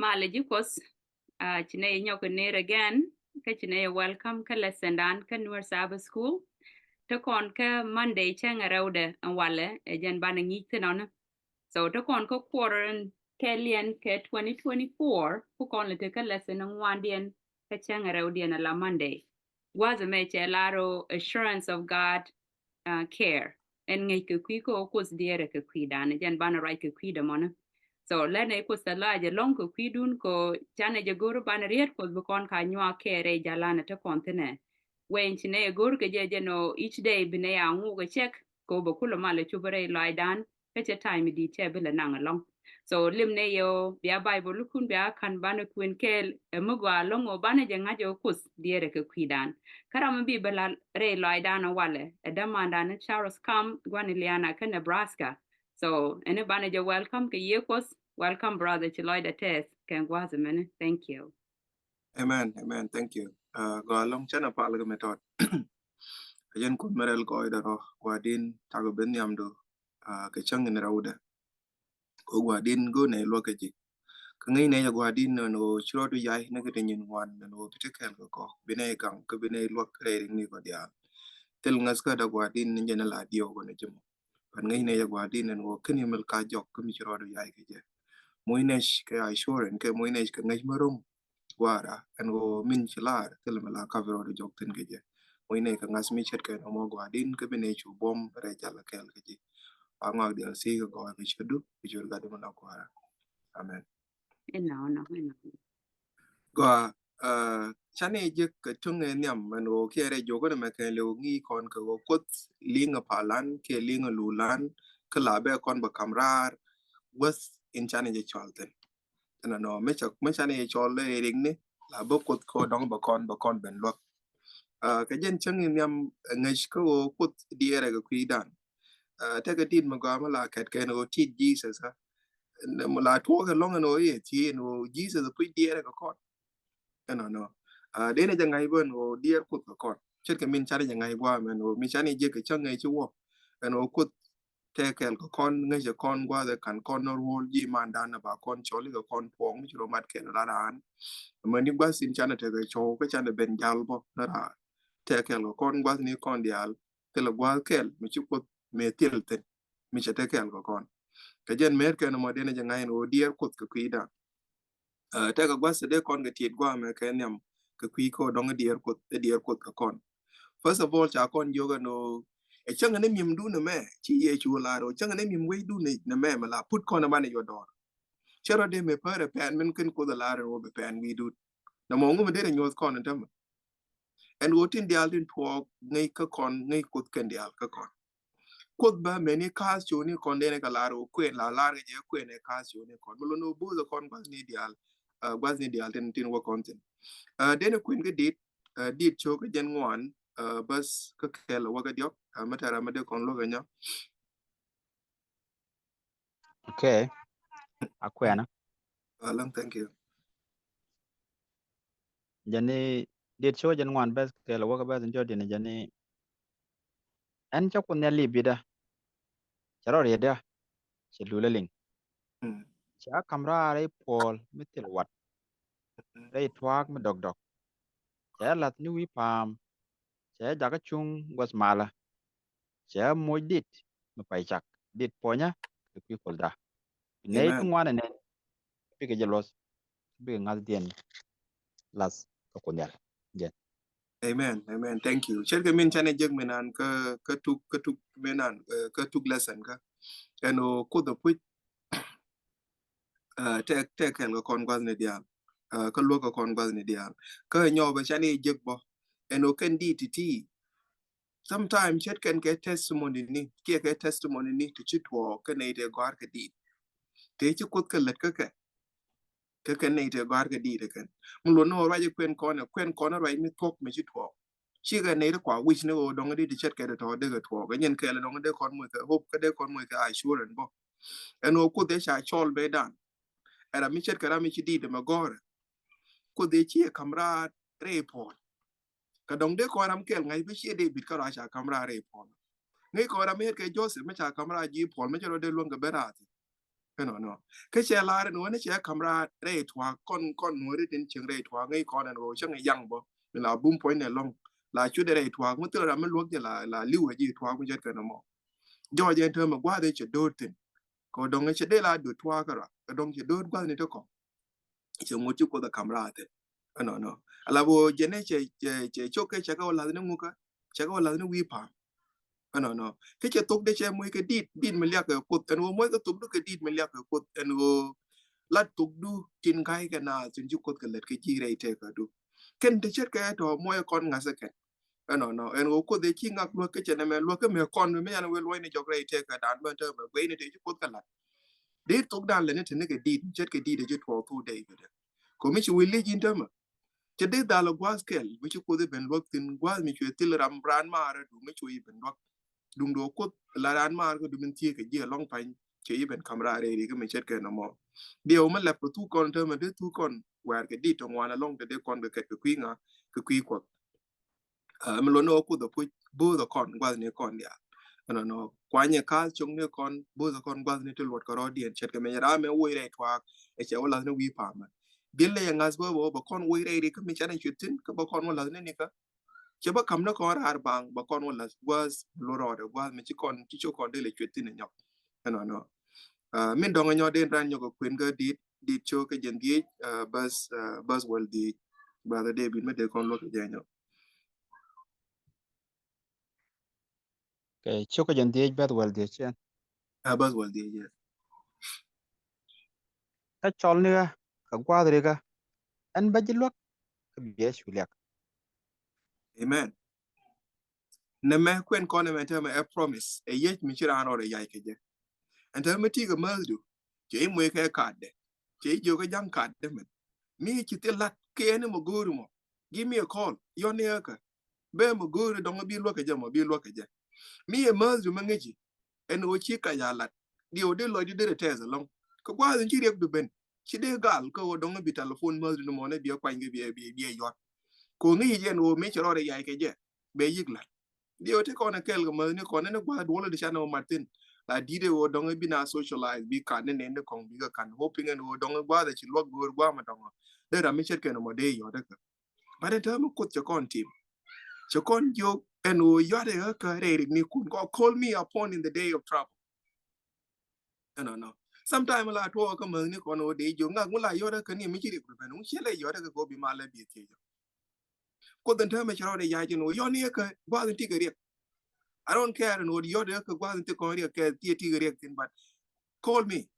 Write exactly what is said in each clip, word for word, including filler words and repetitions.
Malɛ ji̱ Kuoth, ah, ci nɛ yɛ nyɔk in ner again, kä ci nɛ yɛ welcome kä lesson dan kä Nuer Sabbath School. Te kɔn kä Monday cäŋ ɛ rɛwdɛ ɛn walɛ ɛ jɛn banɛ ŋi̱i̱c thin ɔni. So te kɔn kä quarter in kɛl yɛn kɛ twenty twenty-four, ku kɔn lɛ te kä lesson in ŋuandiɛn kä cäŋ ɛ rɛwdiɛn ala Monday. Gua̱th ɛmɛ cɛ lar ɔ assurance of God uh, care. Ɛn ŋäc kɛ kui̱ kä ɣöö Kuoth diɛɛrɛ kɛ kui̱dan, jɛn banɛ ruac kɛ kui̱dɛ mɔnä. So lɛn ɛ Kuoth ɛ lɔaac ɛlɔ̱ŋ kɛ kui̱dun kɛ ɣöö canɛ jɛ go̱r banɛ riet Kuoth bi kɔn ka nyuak kɛɛrɛ jalanɛ te kɔn thinɛ. Wɛny ci nɛ ɛ go̱r kɛ jɛ jɛn ɣöö each day bi nɛ ya ŋuk ɛ cɛk kɛ ɣöö bɛ kulɛ mal ɛ cop rɛy lɔaacdan, kä cɛ time di̱i̱t cɛ bi lɛ naŋ ɛlɔ̱ŋ. So lim nɛ yɛ ɣöö bia Bible lukun bia ka̱n banɛ kuën kɛɛl ɛ mi gɔaa ɛlɔ̱ŋ ɣöö banɛ jɛ ŋa̱c ɛ ɣöö Kuoth diɛɛrɛ kɛ kui̱dan. Kä ram mi bi bɛ la rɛy lɔaacdan ɛ walɛ ɛ dämandan ni Charles Kam gua̱n Iliana kä Nebraska. So ɛn i̱ banɛ jɛ welcome kɛ Yiëë Kuɔth. Welcome brother, ci lɔcdɛ tɛth kɛ gua̱a̱th ɛmɛni. Thank you. Amen, amen. Thank you. Uh, gɔaa ɛlɔ̱ŋ, canɛ pal kɛ mi tɔt. A jɛn Kuoth mi rɛl gɔɔydɛ rɔ, gua̱di̱n cakɔ ben nhiamdu, uh, kɛ cäŋ in rɛwdɛ. Kɛ gua̱di̱n go̱o̱r nɛ luäk kɛ ji̱. Kä ŋäc nɛ jɛ gua̱di̱n nɛn ɣöö ci rɔɔdu yay ni kɛ ti nyin ŋuan nɛn ɣöö bi ti kɛɛl kɛ kɔ, bi nɛ gaŋ kä bi nɛ luäk rɛy riŋ ni kɔ diaal. Thil ŋäth kä da gua̱di̱n ni jɛ ni la diɛw kɔn ji̱ mɔ. But ŋäc nɛ jɛ gua̱di̱n nɛn ɣöö ken imel ka jɔk kä mi ci rɔɔdu yay kɛ jɛ. Muc nɛc kɛ assurance kɛ muc nɛc kɛ ŋäc mi ro̱ŋ. Gua̱a̱ra ɛn ɣöö min ci la̱r thilɛ mi la ka̱p rɔɔdu jɔk thi̱n kɛ jɛ. Muc nɛy kɛ ŋa̱th mi ce̱tkɛ nɔmɔ gua̱a̱r di̱n kä bi nɛy cu buɔ̱m rɛy jal kɛɛl kɛ ji̱. Ba ŋɔak diaal thiec kɛ gɔɔy kɛ ciötdu kɛ ciöt Gatdu mi la Kua̱ra. Amen. Inɔ, inɔ, inɔ. Gɔaa, uh, canɛ jek kɛ tuŋ ɛ nhiam ɛn ɣöö kiɛ rɛy jiök ɛn ɛmɛ kɛɛliw ŋi̱i̱c kɔn kɛ ɣöö Kuoth li̱ŋ ɛ palan kiɛ li̱ŋ ɛ lulan kä la bɛ kɔn bɛ ka̱m raar guäth in canɛ jɛ cɔal thi̱n. Ɛnɔnɔ mi ca, mi canɛ jɛ cɔl i̱ riŋni la bä Kuoth kä dɔŋ bɛ kɔn, bɛ kɔn ben luäk. Ah, kɛ jɛn cäŋ in nhiam, eh, ŋäc kä ɣöö Kuoth diɛɛrɛ kɛ kui̱dan. Ah, tekɛ tit mi gɔaa mi la kɛt kɛn ɣöö tit Jesus, ah. Nɛ mi la tuɔɔk ɛlɔ̱ŋ ɛn ɣöö i̱ thiee ɛn ɣöö Jesus puc diɛɛrɛ kɛ kɔn. Ɛnɔnɔ. Ah, denɛ jɛ ŋa̱c bä ɛn ɣöö diɛɛr Kuoth kɛ kɔn. Ce̱tkɛ min canɛ jɛ ŋa̱c gua̱a̱ mɛn ɣöö mi canɛ jɛ kɛ cäŋ ŋäc ci wä ɛn ɣöö Kuoth tɛk kɛɛl kɛ kɔn, ŋäc kɛ kɔn gua̱a̱th ɛ ka̱n kɔn nɔ ruɔl ji̱ mandan ɛ ba kɔn cɔl i̱ kɛ kɔn puɔ̱ɔ̱ŋ mi ci rɔ mat kɛɛl ran raan. Amäni gua̱th in canɛ tekɛ cɔw kä canɛ ben jal bä ni raar. Tɛk kɛɛl kɛ kɔn gua̱th ni kɔn diaal thilɛ gua̱a̱th kɛɛl mi ci Kuoth mëë thil thi̱n mi cɛ tɛk kɛɛl kɛ kɔn. Kɛ jɛn mëët kɛn ɛmɔ denɛ jɛ ŋa̱c ɛn ɣöö diɛɛr Kuoth kɛ kui̱dan. Ah, tekɛ gua̱th dee kɔn kɛ tiet gua̱a̱ mɛ kɛ nhiam kɛ kui̱ kä dɔ̱ŋ i̱ diɛɛr Kuoth, i̱ diɛɛr Kuoth kɛ kɔn. First of all, ca kɔn jiök ɛn ɣöö ɛ cäŋ ni mi̱emdun ɛmɛ ci Yecu lar ɣöö cäŋ ni mi̱em wecdun nɛ mɛ mɛ la put kɔn ɛ banɛ yɔ dɔɔr. Cɛ rɔ dee mɛ pärɛ pɛn min kɛn Kuoth ɛ lar ɛn ɣöö bɛ pɛn wi̱i̱dun. Nɛ mɔ ŋu mi derɛ nyuɔ̱th kɔn ɛn tämɛ. Ɛn ɣöö tin diaal tin tuɔɔk ŋäc kä kɔn, ŋäc Kuoth kɛn diaal kä kɔn. Kuoth bä mɛni ka̱a̱th coni kɔn denɛ kɛ lar wä kuën la lar kɛ jɛ kuën ɛ ka̱a̱th coni kɔn. Mi lon wä bo̱o̱th ɛ kɔn gua̱thni diaal, ah, gua̱thni diaal tin, tin wä kɔn thin. Ah, denɛ kuën kä dit, ah, dit cok kä jɛn ŋuan, ah, bäth kä kɛl wä kä diɔk, ah, mi tɛra mi dee kɔn luäk ɛ nyɔ. Okay. A kuɛnä. Alɔŋ, thank you. Jɛni dit cok jɛn ŋuan bäth kɛl wä kä bäth in jɔt in jɛni. Ɛn cä Kuoth Nhial li̱p bitdä. Cɛ rɔ rietdä. Cɛ lulä liŋ. Mm. Cɛ ka̱m raar rɛy puɔl mi thil wat. Mm. Rɛy tuaak mi dɔkdɔk. Cɛ lath ni wi̱i̱ pa̱a̱m. Cɛ jakä cuŋ gua̱th malä. Cɛ moc dit mi pay cak. Dit puɔnyä kɛ kui̱ puɔlda. Nɛy ti ŋuan ɛnɛ bikɛ jɛ luɔth. Bikɛ ŋa̱thdiɛn lath kɛ Kuoth Nhial. Jɛn. Amen, amen. Thank you. Ce̱tkɛ min canɛ jek mi nan kä, kä tuk, kä tuk mi nan, eh, kä tuk lesson kä. Ɛn ɣöö Kuoth ɛ puc, eh, tɛk, tɛk kɛl kɛ kɔn gua̱thni diaal. Eh, kä luäk kɛ kɔn gua̱thni diaal. Kä nyɔɔk bɛ canɛ jek bä. Ɛn ɣöö kɛn dit ti̱ti̱. Sometimes ce̱tkɛn kɛ testimony ni, kiɛ kɛ testimony ni ti ci tuɔɔk kɛ nɛy tɛ gɔ̱a̱r kɛ dit. Tëë ci Kuoth kɛ lät kä kɛ. Kä kɛn nɛy tɛ gɔ̱a̱r kɛ dit ɛ kɛn. Mi luɔt ni ɣöö ruac ɛ kuɛn kɔn ɛ, kuɛn kɔn ɛ ruac mi thuɔ̱k mi ci tuɔɔk. Cikɛ nɛy ti kua wi̱c ni ɣöö dɔ̱ŋ di ti ce̱tkɛ ti tɔ̱ dee kɛ tuɔɔk. Ɛ nyɛn kɛɛl dɔ̱ŋ dee kɔn moc kɛ hope, kä dee kɔn moc kɛ assurance bä. Ɛn ɣöö Kuoth ɛ ca cɔl bɛ dan. Ɛ ram mi ce̱tkɛ ram mi ci dit ɛmɛ gɔ̱rɛ. Kuoth ɛ ci ɛ ka̱m raar rɛy puɔl. Kä dɔ̱ŋ dee kɔn ram kɛl ŋa̱c bi ciɛ David kärɔa ca ka̱m raar rɛy puɔl. Ŋäc kɔn ram mi yɛt kɛ Joseph mi ca ka̱m raar ji̱ puɔl mi cɛ rɔ dee luäŋ kɛ ben raar thi̱n. Ɛnɔnɔ. Kä cɛ lar ɛn ɣöö ni cɛ ka̱m raar rɛy tuaak kɔn, kɔn Nuɔ̱ɔ̱ri tin cieŋ rɛy tuaak ŋäc kɔn ɛn ɣöö cäŋ i̱ yaŋ bä. Mi la bum puɔ̱ny nɛ lɔ̱ŋ. La cut rɛy tuaak mi thil ram mi luäk jɛ la, la li̱w ɛ ji̱ tuaak mi ce̱tkɛ nɔmɔ. Jɔɔc ɛn täämɛ gua̱a̱th ëë cɛ do̱r thi̱n. Kɛ dɔ̱ŋ cɛ dee la do̱r tuaak kärɔa. Kɛ dɔ̱ŋ cɛ do̱r gua̱a̱th ni ti kɔ̱ŋ. Cɛ ŋot ci Kuoth ɛ ka̱m raar thi̱n. Ɛnɔnɔ. Ala bä jɛn ɛ cɛ, cɛ, cɛ cok kɛ cɛ kɛ wä la̱th ni ŋukä. Cɛ kɛ wä la̱th ni wi̱i̱ pa̱a̱m. Ɛnɔnɔ. Kä cɛ thok dee cɛ moc kɛ di̱t, di̱t mi liak kɛ Kuoth. Ɛn ɣöö moc kɛ thok du kɛ di̱t mi liak kɛ Kuoth. Ɛn ɣöö lat thok du tin ga̱ykɛ naath tin ci Kuoth kɛ lät kɛ ji̱ rɛy tëkädu. Kɛn te ce̱tkɛ tɔ moc kɔn ŋa̱thä kɛn. Ɛnɔnɔ. Ɛn ɣöö Kuoth ëë ci ŋak luäk kä cɛ nɛmɛ luäk kä mëë kɔn mi yan wëë luɔ̱cni jɔk rɛy tëkädan bä ɛn täämɛ guɛcni tëë ci Kuoth kɛ la̱t. Dee thokdan lɛni te ni kɛ di̱t, ce̱tkɛ di̱t ëë ci tuɔɔk thok dee kɛ dee. Kɛ mi ci wi̱i̱ li̱c in täämɛ. Cɛ dee dhal ɛ gua̱a̱th kɛl mi ci Kuoth i̱ ben luäk thi̱n, gua̱a̱th mi cuɛ thil ram raan maarä duŋ mi cuɛ i̱ ben luäk. Duŋdu ɛ Kuoth la raan maarä kä duŋ min thieekä ji̱ ɛlɔ̱ŋ pa̱ny, cɛ i̱ ben ka̱m raar rɛy rikä mi ce̱tkɛ nɔmɔ. Diɛw mi lɛp kɛ thuk kɔn täämɛ dee thuk kɔn, wɛɛr kɛ di̱t ti ŋuan ɛlɔ̱ŋ te dee kɔn kɛ kɛt kɛ kui̱ ŋa, kɛ kui̱ Kuɔth. Aa, mi luɔt ni ɣöö Kuoth ɛ puc bo̱o̱th ɛ kɔn gua̱thni kɔn diaal. Ɛnɔnɔ, kuanyɛ ka̱a̱th cio̱ŋni kɔn, bo̱o̱th ɛ kɔn gua̱thni ti luɔt kɛ rɔɔdiɛn, ce̱tkɛ mɛ nyɛ ram ɛ woc rɛy tuaak, ɛ cɛ wä la̱thni wi̱i̱ pa̱a̱mä. Dhil lɛ yɛ ŋa̱th bä bä, bɛ kɔn woc rɛy ri kä mi canɛ cuet thi̱n, kä bɛ kɔn wä la̱thni nikä. Cɛ bä ka̱m ni kɔn raar baŋ, bɛ kɔn wä la̱th gua̱th, luɔt rɔɔdɛ gua̱th, mi ci kɔn, ci cok kɔn dee lɛ cuet thi̱n ɛ nyɔk. Ɛnɔnɔ. Aa, min dɔ̱ŋ ɛ nyɔk dee ran nyɔk ɛ kuën kä di̱t, di̱t cok kɛ jɛn dhiec, aa, bäth, aa, bäth wäl dhiec. Brother David, mi dee kɔn luɔt kɛ jɛ nyɔk. Kɛ cio̱k kä jɛn dhiec bäth wäl dhiec cɛn. A bäth wäl dhiec, yes. Kä cɔl ni ɣä kɛ gua̱a̱th rikä, ɛn bä ji̱ luäk kä biɛ cu liak. Amen. Nɛ mɛ kuɛn kɔn ɛmɛ täämɛ ɛ promise, ɛ yiec mi ci raan rɔɔdɛ yac kɛ jɛ. Ɛn täämɛ ti kɛ määthdu, cɛ i̱ muec kɛ kaatdɛ, cɛ i̱ jiök kä ja̱ŋ kaatdɛ mɛn. Mi ci thil la̱t kɛ ɛn mɔ go̱o̱ri mɔ, give me a call, yɔn ni ɣä kä. Bɛ mɔ go̱o̱ri dɔŋ bi luäk kɛ jɛ mɔ, bi luäk kɛ jɛ. Mi ɛ määthdu mɛ ŋäci, ɛn ɣöö ci kac a lat. Diɛw dee lɔcdu dee rɛ tɛth ɛlɔ̱ŋ. Kɛ gua̱a̱th in ci riɛkdu ben. Ci dee gal kä ɣöö dɔŋ bi telephone määthdu ni mɔ ni biɛ kuany kɛ biɛ, biɛ, biɛ yuɔt. Kɛ ɣöö ŋäci jɛ ɛn ɣöö mi cɛ rɔɔdɛ yac kɛ jɛ. Bɛ yi̱k lat. Diɛw ti kɔn ɛ kɛɛl kɛ määthni kɔn ɛn gua̱a̱th duɔl di canɛ ɣöö mat thi̱n. La di̱t ɛ ɣöö dɔŋ bi na socialize bi kan ni nɛn di kɔŋ bi kɛ kan. Hoping ɛn ɣöö dɔŋ gua̱a̱th ɛ ci luäk go̱o̱r gua̱a̱th mɛ dɔŋ. Dee ram mi ce̱tkɛ ni mɔ dee yuɔt ɛ kɛ. But ɛn täämɛ Kuoth cɛ kɔn tim. Cɛ kɔn jiök ɛn ɣöö yɔt ɛ ɣä kä rɛy rik ni kun kɔ, call me upon in the day of trouble. Ɛnɔnɔ. Sometime la tuɔɔk kä mäthni kɔn ɣöö dee jiök ŋak ŋu la yɔt ɛ kä ni mi ci riɛk ben ŋu ciɛ lɛ yɔt ɛ kä kɔ bi mal lɛ bi thiec jɔ. Kuoth ɛn täämɛ cɛ rɔɔdɛ yac ɛn ɣöö yɔt ni ɛ kä gua̱a̱th in ti kɛ riɛk. I don't care ɛn ɣöö yɔt ɛ kä gua̱a̱th in ti kɔn riɛk kɛ ti ti kɛ riɛk thi̱n, but call me.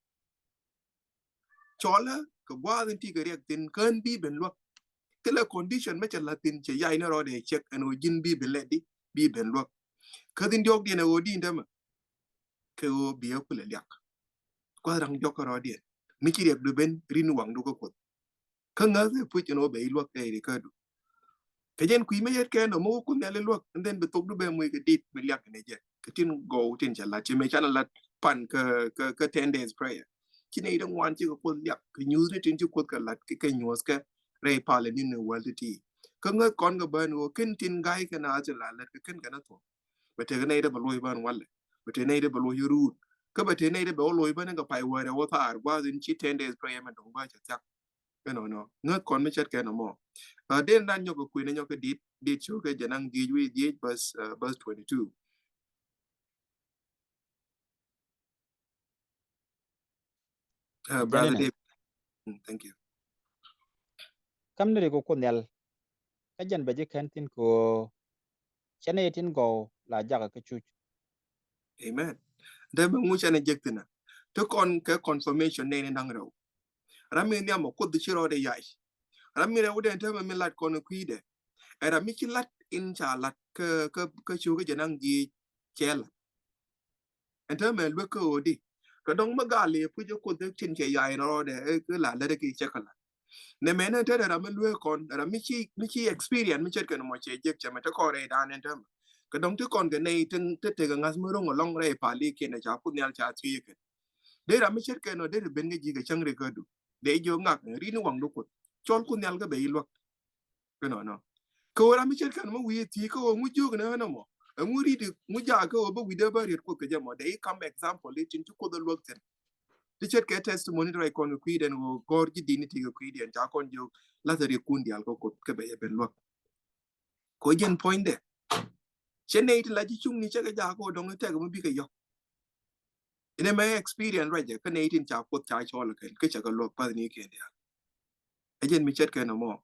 Cɔlä kɛ gua̱a̱th in ti kɛ riɛk thi̱n kään bi ben luäk. Thilɛ condition mi cɛ la̱th thi̱n cɛ yac ni rɔɔdɛ cɛk ɛn ɣöö ji̱n bi ben lɛ di bi ben luäk. Kä thi̱n diɔ̱ɔ̱kdiɛn ɛ ɣöö di in tämɛ. Kɛ ɣöö bi ɛ kulɛ liak. Gua̱a̱th raŋ jɔk kä rɔɔdiɛn. Mi ci riɛkdu ben rin waŋdu kä Kuoth. Kä ŋäth ɛ puc ɛn ɣöö bɛ i̱ luäk ɛ ri kädu. Kɛ jɛn kui̱ mi yet kɛn ɔ mi wä Kuoth Nhial i̱ luäk, and then bi thokdu bɛ muc kɛ dit bi liak kɛnɛ jɛ. Kɛ tin gɔw tin cɛ lat, ci mëë canɛ lat pan kä, kä, kä ten days prayer. Ci nɛy ti ŋuan cikɛ Kuoth liak, kɛ nyuuthni tin ci Kuoth kɛ lat, kɛ, kɛ nyuɔ̱thkɛ rɛy palä ni̱n ni wäl ti̱ti̱. Kä ŋäth kɔn kɛ bä ɛn ɣöö kɛn tin ga̱ykɛ naath tin la lät kɛ kɛn kɛn a thuɔ̱k. Bɛ tek nɛy ti bɛ loc bä ɛn walɛ. Bɛ tek nɛy ti bɛ loc iruut. Kä bɛ tek nɛy ti bɛ wä loc bä ni kɛ pay wäärɛ wä thaar gua̱a̱th in ci ten days prayer mɛ dɔ̱ŋ bä cɛ thia̱k. Ɛnɔnɔ. Ŋäth kɔn mi ce̱tkɛ nɔmɔ. Aa, den dan nyɔk kɛ kuënɛ nyɔk kɛ dit, dit cok kɛ jɛ naŋ dhiec wi̱i̱ dhiec bäth, aa, bäth twenty-two. Aa, Brother David. Mm, thank you. Käm ni rik kɛ Kuoth Nhial. Kä jɛn bɛ ji̱ kɛn thi̱n kɛ ɣöö cɛ nɛy tin gɔw la jakä kä cuc. Amen. Dee mi ŋu cɛ ni jek thi̱n ɛ. Ti kɔn kɛ confirmation nɛy ni da̱ŋ rɛw. Ram mi nhiam ɔ Kuoth ci rɔɔdɛ yac. Ram mi rɛw dee täämɛ mi lat kɔn kui̱dɛ. Ɛ ram mi ci lat in ca lat kä, kä, kä cok kä jɛ naŋ dhiec cɛ lat. Ɛn täämɛ luek kä ɣöö di. Kɛ dɔ̱ŋ mi gal i̱ puc ɛ Kuoth ɛ tin cɛ yac rɔɔdɛ ɛ kɛ la lät ɛ kɛ cɛ kɛ lat. Nɛ mɛn ɛn täämɛ ram mi luek kɔn, ram mi ci, mi ci experience mi ce̱tkɛ ni mɔ cɛ jek cɛ mɛ te kɔn rɛy dan ɛn täämɛ. Kɛ dɔ̱ŋ ti kɔn kɛ nɛy tin te tekɛ ŋa̱th mi ro̱ŋ ɛlɔ̱ŋ rɛy pali kiɛn ɛ ca Kuoth Nhial ca thiec kɛ. Dee ram mi ce̱tkɛ nɔ dee ri ben kɛ ji̱ kɛ cäŋ ri kädu. Dee jiök ŋak ɛ rin waŋdu Kuoth. Cɔl Kuoth Nhial kä bɛ i̱ luäk. Kɛ nɔnɔ. Kɛ ɣöö ram mi ce̱tkɛ nɔ mi wi̱i̱ thiec kɛ ɣöö ŋu jiök ni ɣän ɛmɔ. Ɛŋu ri̱t ŋu jaak kɛ ɣöö bä wi̱cdɛ bä riet Kuoth kɛ jɛ mɔ. Dee i̱ kam example i̱ tin ci Kuoth ɛ luäk thi̱n. Ti ce̱tkɛ testimony ti ruac kɔn kɛ kui̱dɛn ɣöö gɔ̱r ji̱ di̱t ni ti kɛ kui̱dɛn ca kɔn jiök la̱thɛ riɛkun diaal kä Kuoth kä bɛ yɛ ben luäk. Kɛ ɣöö jɛn puɔ̱nydɛ. Cɛ nɛy ti la ji̱ cuŋni cɛ kɛ jaak ɣöö dɔ̱ŋ tɛk mi bikɛ yɔ̱k. Inɛ mɛ experience ruacɛ kä nɛy tin ca Kuoth ca cɔɔl kɛn kä cɛ kɛ luäk pa̱th ni kiɛn diaal. Ɛ jɛn mi ce̱tkɛ nɔmɔ.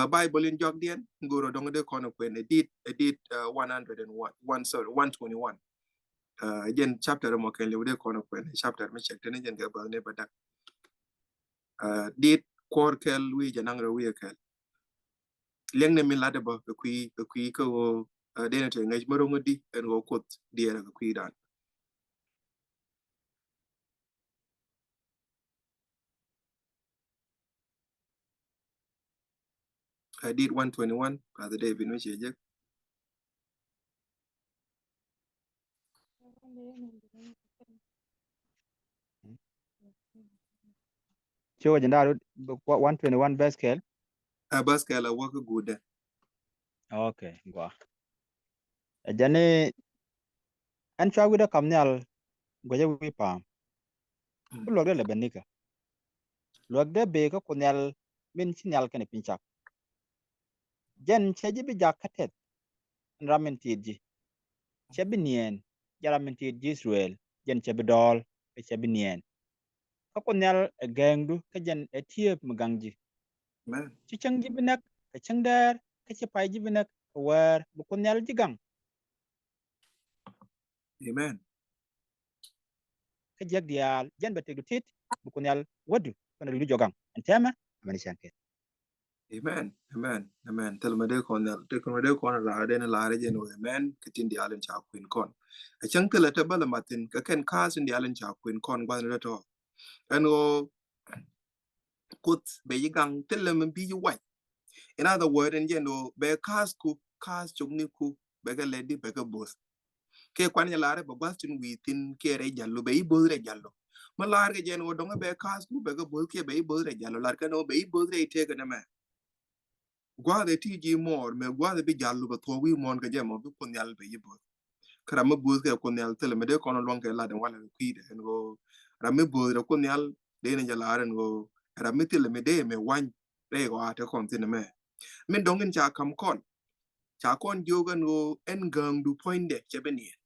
Bible in jɔakdiɛn go̱o̱r ɔ dɔ̱ŋ dee kɔn kuɛn ɛ dit, ɛ dit one hundred and one, one, sorry, one twenty-one. Ɛ jɛn chapter mɔ kɛn liw dee kɔn kuɛn, chapter mi cɛk teni jɛn kɛ bäth ni bä dak. Dit kuɔr kɛl wi̱i̱ jɛ naŋ rɛ wi̱i̱ kɛl. Liɛŋnɛ min latdɛ bä kɛ kui̱, kɛ kui̱ kä ɣöö denɛ te ŋäc mi ro̱ŋ di ɛn ɣöö Kuoth diɛɛrɛ kɛ kui̱dan. Ɛ dit one twenty-one, Brother David mi cɛ jek. Ci wä jɛ ndaar one twenty-one verse kɛl. Ɛ verse kɛl ɛ wä kä guudɛ. Okay, gua. Ɛ jɛn ni ɛn cua wi̱dɛ kam nhial guɛcɛ wi̱i̱ pa̱a̱m. Bi luäk dee lɛ ben nikä. Luäk dee bee kä Kuoth Nhial min ci nhial kɛnɛ piny cak. Jɛn cɛ ji̱ bi jak kä tɛth. Ɛn ram min tiit ji̱ cɛ bi niɛɛn, jɛ ram min tiit ji̱ Israel, jɛn cɛ bi dɔɔl kä cɛ bi niɛɛn. Kä Kuoth Nhial ɛ gɛɛŋdu kä jɛn ɛ tiëëp mi gaŋ ji̱. Ci cäŋ ji̱ bi näk kɛ cäŋ dɛɛr, kä ci pay ji̱ bi näk kɛ wäär, bi Kuoth Nhial ji̱ gaŋ. Amen. Kä jiäk diaal jɛn bɛ tëkdu tit bi Kuoth Nhial wädu kɛnɛ ri̱wdu jɔk gaŋ. Ɛn tɛmɛ amɛn cɛn kɛ. Amen. Amen. Amen. Thil mɛ dee kɔn nhial, thil mɛ dee kɔn raar dee ni laar jɛn wee amen. Kɛ tin diaal in ca kuɛn kɔn. A cäŋ thilɛ te bälɛ mathin kɛ kɛn kaas in diaal in ca kuɛn kɔn gua̱n rɛ tɔ. Ɛn ɣöö Kuoth bɛ yi gaŋ thilɛ mɛ bi yi wac. In other word, ɛn jɛn ɣöö bɛ kaas ku, kaas cok ni ku, bɛ kɛ lɛ di, bɛ kɛ both. Kɛ kuan jɛ laarɛ bɛ gua̱th tin wi̱i̱ thin kiɛ rɛy jalu, bɛ yi both rɛy jalu. Mɛ laar kɛ jɛn ɣöö dɔŋ bɛ kaas ku, bɛ kɛ both kiɛ bɛ yi both rɛy jalu. Lar kɛn ɣöö bɛ yi both rɛy tëëk nɛ mɛ. Gua̱a̱th ɛ ti ji̱ mɔɔr mɛ gua̱a̱th ɛ bi jal lupɛ thuɔ̱k wi̱i̱ muɔ̱ɔ̱n kɛ jɛ mɔ bi Kuoth Nhial bɛ yi bo̱th. Kä ram mi bo̱th kɛ Kuoth Nhial thilɛ mi dee kɔn luɔ̱ŋ kɛ lat ɛn walɛ kɛ kui̱dɛ ɛn ɣöö ram mi bo̱th rɛ Kuoth Nhial dee ni jɛ la̱r ɛn ɣöö ram mi thilɛ mi dee mɛ wa̱ny rɛy kɔ a te kɔn thin ɛmɛ. Min dɔ̱ŋ in ca ka̱m kɔn ca kɔn jiök ɛn ɣöö ɛn gääŋdu puɔ̱nydɛ cɛ bi niɛn.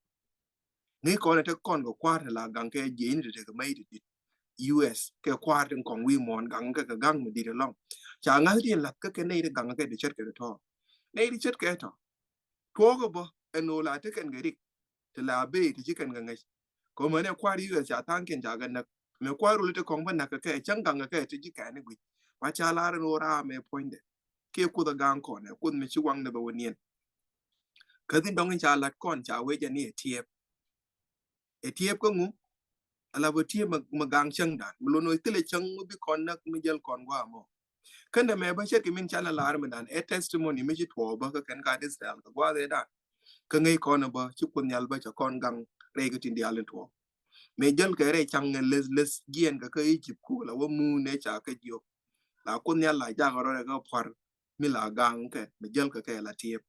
Ŋäc kɔn ɛ tek kɔn kɛ kua̱r ti la gaŋ kɛ jiɛcni ti tek kɛ mɛy ti dit. U S kɛ kua̱r tin kɔŋ wi̱i̱ muɔ̱ɔ̱n gaŋ kɛ kɛ gaŋ mi dit ɛlɔ̱ŋ. Ca ŋa̱th ti lath kä kɛ nɛy ti gaŋ kɛ ti ce̱tkɛ ti tɔ̱. Nɛy ti ce̱tkɛ tɔ̱. Tuɔɔk ɛ bä ɛn ɣöö la tekɛn kɛ rik ti la bee ti ci kɛn kɛ ŋäc. Kɛ mɛn ɛ kua̱r U S ca tha̱a̱ŋkiɛn ca kɛ näk. Mɛ kua̱r rul ti kɔŋ bä näk kɛ kɛ cäŋ gaŋ kɛ kɛ ti ji̱ kɛn i̱ guic. Ba ca lar ɛn ɣöö raam ɛ puɔ̱nydɛ. Kiɛ Kuoth ɛ gaŋ kɔn ɛ Kuoth mi ci waŋdɛ bɛ wä niɛn. Kä thin dɔŋ in ca lat kɔn ca wec ɛn i̱ ɛ tiɛɛp. Ɛ tiɛɛp kä ŋu? Ala bä tiɛɛp mɛ gaŋ cäŋdan mi lon wec thilɛ cäŋ mi bi kɔn näk mi jäl kɔn gua̱a̱ mɔ. Kä nɛ mɛ bä ce̱tkɛ min canɛ lar mi dan ɛ testimony mi ci tuɔɔk bä kä kɛn kat Israel kɛ gua̱a̱th ɛ dan. Kä ŋäc kɔn ɛ bä ci Kuoth Nhial bä cɛ kɔn gaŋ rɛy kä tin diaal in tuɔɔk. Mëë jäl kɛ rɛy caŋ ɛ leth leth jiɛn kɛ kä Egypt ku la wä muun ɛ ca kä jiök. La Kuoth Nhial la jakɛ rɔ rɛ kä pua̱r mi la gaŋ kɛ mi jäl kɛ kɛ la tiɛɛp.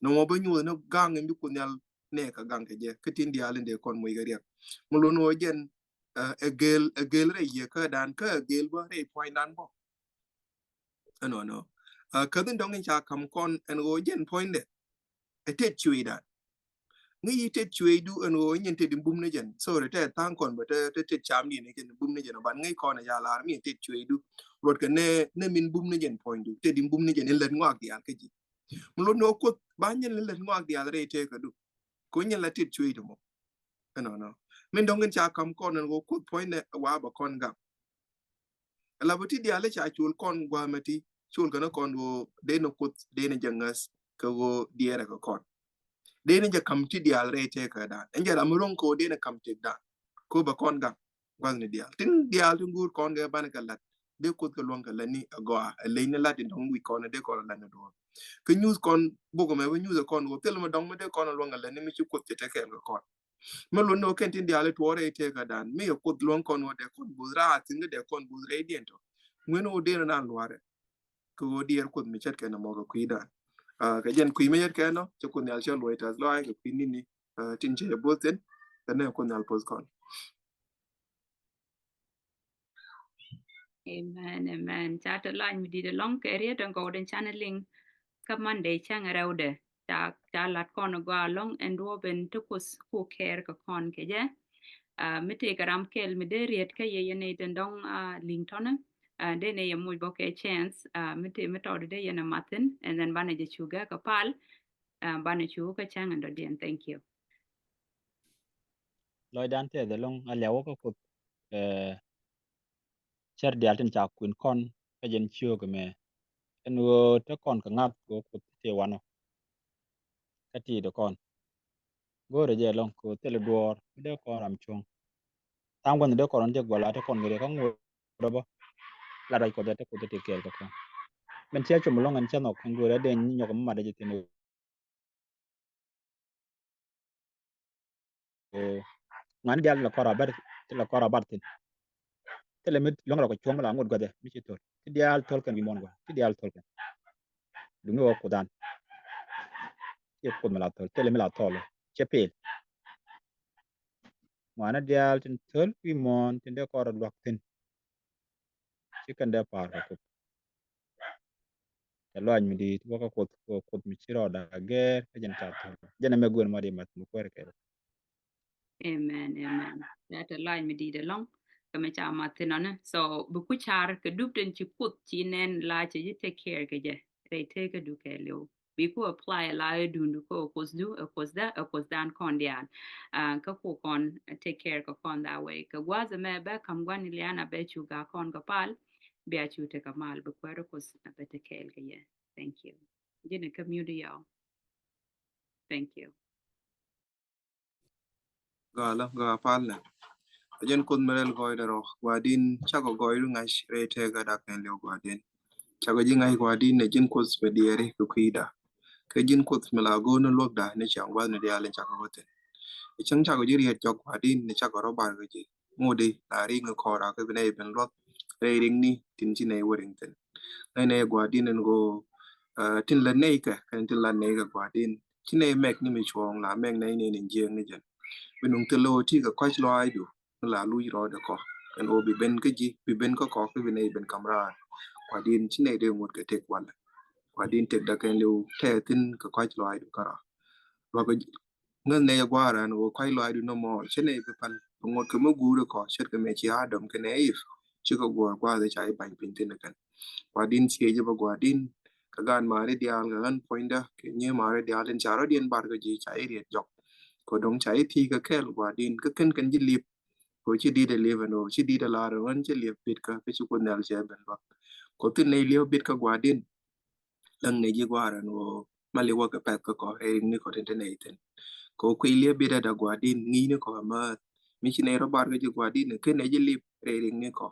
Nɔmɔ bä nyuuth ni gaŋ in bi Kuoth Nhial nɛ kɛ gaŋ kɛ jɛ kä tin diaal in dee kɔn moc kɛ riɛk. Mi lon wä jɛn ɛ gel ɛ gel rɛy yiëë kä dan kä ɛ gel bä rɛy puɔ̱nydan bä. Ɛnɔnɔ kä thin dɔŋ in ca ka̱m kɔn ɛn ɣöö jɛn puɔ̱nydɛ. Ɛ tet cuëëdan. Ŋäc yi tet cuëëcdu ɛn ɣöö nyin tet in bum ni jɛn. Sorry, tɛ tha̱a̱ŋ kɔn bä tɛ tet cam diɛn kɛn bum ni jɛn ɔ ban ŋäc kɔn ɛ ca lar mi ɛ tet cuëëcdu. Luɔt kɛ nɛ nɛ min bum ni jɛn puɔ̱nydu tet in bum ni jɛn in lät ŋɔak diaal kä ji̱. Mi luɔt ni ɣöö Kuoth ba nyin in lät ŋɔak diaal rɛy tëëkädu. Kɛ nyin la tet cuëëcdu mɔ. Ɛnɔnɔ min dɔ̱ŋ in ca ka̱m kɔn ɛn ɣöö Kuoth puɔ̱nydɛ wa bä kɔn gaŋ. Ala bä ti diaal ca col kɔn gua̱a̱mɛ ti col kɛn kɔn ɣöö dee ni Kuoth dee ni jɛ ŋäth kɛ ɣöö diɛɛrɛ kɛ kɔn. Dee ni jɛ ka̱m ti diaal rɛy tëëkädan ɛn jɛ ram mi ro̱ŋ kɛ ɣöö dee ni ka̱m tëkdan kɛ ɣöö bɛ kɔn gaŋ. Gua̱thni diaal tin diaal tin guur kɔn kɛ banɛ kɛ la̱t dee Kuoth kɛ luɔ̱ŋ kɛ lätni agɔaa ɛ leny ni la̱t in dɔ̱ŋ wi̱c kɔn dee kɔn la̱t ni duɔ̱ɔ̱r. Kɛ nyuuth kɔn bok ɛmɛ bä nyuuth ɛ kɔn ɣöö thil mi dɔ̱ŋ mi dee kɔn luɔ̱ŋ kɛ lätni mi ci Kuoth cɛ te kɛɛl kɛ kɔn. Mi luɔt ni ɣöö kɛn tin diaal i̱ tuɔɔk rɛy tëëkädan mi ɛ Kuoth luɔ̱ŋ kɔn ɣöö dee kɔn bo̱o̱th raar thi̱n kä dee kɔn bo̱o̱th rɛydiɛn tɔ. Ŋuɛn ɣöö dee ni naan luaarɛ kɛ ɣöö diɛɛr Kuoth mi ce̱tkɛ nɔmɔ kɛ kui̱dan. Kɛ jɛn kui̱ mi ce̱tkɛ nɔ cɛ Kuoth Nhial cɛ luɔc tɛth lɔaac kɛ kui̱ ni̱ni tin cɛ bo̱o̱th thi̱n. Kɛ nɛ Kuoth Nhial poth kɔn. Amen, amen. Ca tɛ lany mi dit ɛlɔŋ kɛ riet ɛn gɔw den canɛ liŋ kä Monday cäŋ rɛwdɛ. Ca, ca lat kɔn gɔaa ɛlɔŋ ɛn duɔɔp ɛn ti Kuoth ku kɛɛr kɛ kɔn kɛ jɛ. Ah, mi tëë kɛ ram kɛl mi dee riet kä yɛ yɛn nɛy tin dɔŋ, ah, liŋ tɔnɛ. Ah, dee nɛy yɛ muc bɔ kɛ chance, ah, mi tëë mi tɔt dee yɛn ɛ mathin, and then banɛ jɛ cu gɛ kɛ pal, ah, banɛ cu kä cäŋ ɛn dɔ̱diɛn. Thank you. Lɔcdan tɛth ɛlɔŋ a liawä kä Kuoth, eh, cär diaal tin ca kuɛn kɔn kä jɛn ciöök ɛmɛ. Ɛn ɣöö te kɔn kɛ ŋa̱th kɛ ɣöö Kuoth tëë wanɔ kä ti̱i̱dɛ kɔn. Go̱o̱rɛ jɛ ɛlɔ̱ŋ kɛ ɣöö thilɛ duɔ̱ɔ̱r mi dee kɔn ram cuɔ̱ŋ. Tha̱a̱ŋ gua̱n dee kɔn rɔ̱n jɛ gua̱la te kɔn ɣöö riɛk kä ŋuɔ̱t rɔ bä. La ruac Kuɔth ɛ te Kuoth te kɛɛl kɛ kɔn. Min cä com ɛlɔ̱ŋ ɛn cä nhɔk kɛ go̱o̱rɛ dee nyɔk mi mat jɛ thin. Ŋuani diaal ti la kɔr a bar, ti la kɔr a bar thin. Thilɛ mi luäŋ rɔ kɛ cuɔ̱ŋ mi la ŋot guäthɛ mi ci thöl. Ti diaal thöl kɛn wi̱i̱ muɔ̱ɔ̱n gua̱. Ti diaal thöl kɛn. Duŋni wä Kuoth an. Ti Kuoth mi la thöl. Thilɛ mi la thɔl. Cɛ pil. Ŋuani diaal tin thöl wi̱i̱ muɔ̱ɔ̱n tin dee kɔr a luäk thin. Ci kɛn dee pa̱a̱r kɛ Kuoth. Cɛ lɔac mi di̱i̱t wä kä Kuoth, Kuoth, Kuoth mi ci rɔɔdɛ gɛr kä jɛn ca thöl. Jɛn ɛmɛ guɛn ma di math mi kuɛr kɛ. Amen, amen. Cɛ tɛ lɔac mi di̱i̱t ɛlɔ̱ŋ kɛ mi ca math thin ɔnɛ. So bi ku car kɛ dup tin ci Kuoth ci nɛn la cɛ ji̱ take care kɛ jɛ. Rɛy tekä du kɛɛliw. Bi ku apply la ɛ duundu kä ɛ Kuothdu, ɛ Kuothda, ɛ Kuothdan kɔn diaal. Ah, kä ku kɔn, ah, take care kä kɔn that way. Kɛ gua̱a̱th ɛmɛ bɛ ka̱m gua̱n Iliana bɛ cu gak kɔn kɛ pal. Bia cu tekɛ mal bi kuäär ɛ Kuoth a bɛ te kɛɛl kɛ yɛ. Thank you. Ji̱n ɛ kä mute yɔ. Thank you. Gala, ga palnɛ. A jɛn Kuoth mi rɛl gɔɔydɛ rɔ, Gua̱di̱n cakɔ gɔɔydu ŋa̱c rɛy tëkä dak kɛn liw Gua̱di̱n. Cakɔ ji̱ ŋa̱c Gua̱di̱n ni ji̱n Kuoth mi diɛɛri kɛ kui̱da. Kɛ ji̱n Kuoth mi la go̱o̱r ni luäkda ni ciaŋ gua̱thni diaal in cakɔ wä thi̱n. Cäŋ cakɔ ji̱ riet jɔk Gua̱di̱n ni cakɔ rɔ bar kɛ ji̱. Ŋut di la riŋ kɔra kɛ bi nɛy ben luäk rɛy riŋni tin ci nɛy wä riŋ thi̱n. Ŋäc nɛy Gua̱di̱n in go, ah, tin la nɛy kɛ, kɛn tin la nɛy kɛ Gua̱di̱n. Ci nɛy mɛk ni mi cuɔ̱ɔ̱ŋ la mɛk nɛy nɛy ni jiɛɛŋ ni jɛn. Bi nuŋ thil lo̱o̱ ti kɛ kɔ̱c lɔaacdu. Ni la luc rɔɔdɛ kɔ. Kɛn ɣöö bi ben kä ji̱, bi ben kä kɔ, kä bi nɛy ben ka̱m raar. Gua̱di̱n ci nɛy dee ŋot kɛ tëk walɛ. Gua̱di̱n tëkdä kɛn liw tɛɛ thi̱n kɛ kɔ̱c lɔaacdu kärɔa. Luakä ŋäth nɛy a gua̱a̱r ɛn ɣöö kɔ̱c lɔaacdu nɔmɔ, ci nɛy bi pal. Bi ŋot kɛ mi guuri kɔ, ce̱tkɛ mëë ci Adam kɛnɛ Iv. Cikɛ guɔ̱ɔ̱r gua̱a̱th ca i̱ ba̱ny piny thi̱n kɛn. Gua̱di̱n ciec bä Gua̱di̱n. Kɛ gaan maari diaal kɛ ɣän puɔ̱nydä, kɛ nyi maari diaal tin ca rɔ̱diɛn bar kɛ ji̱ ca i̱ riet jɔk. Kɛ do̱ŋ ca i̱ thiec kɛ kɛl Gua̱di̱n, kä kɛn kɛn ji̱ liep. Kɛ ci di̱t ɛ liep ɛn ɣöö, ci di̱t ɛ lar ɣän ci liep bit kä, kä ci Kuoth Nhial cɛ ben luäk. Kɛ thi̱n nɛy liep bit kä Gua̱di̱n. Läŋ nɛ ji̱ gua̱a̱r ɛn ɣöö, ma liep wä kɛ pɛ̈th kä kɔ, rɛy riŋni kɔ tin te nɛy thi̱n. Kɛ ɣöö kuiy liep bit ɛ da Gua̱di̱n, ŋi̱i̱ni kɔ ɛ määth. Mi ci nɛy rɔ bar kä ji̱ Gua̱di̱n, kɛ nɛ ji̱ liep rɛy riŋni kɔ.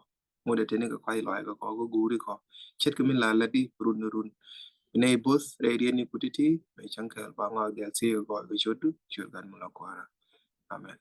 Ŋot ɛ teni kɛ kɔ̱a̱c lɔaac kɛ kɔ, kɛ guuri kɔ. Ce̱tkɛ min la lätdi, run ni run. Bi nɛy bo̱th, rɛy rietni ku ti̱ti̱, mëë cäŋ kɛɛl ba ŋɔak diaal thiee kɛ gɔɔy kɛ ciötdu, ciöt Gat mi la Kuäärä. Amen.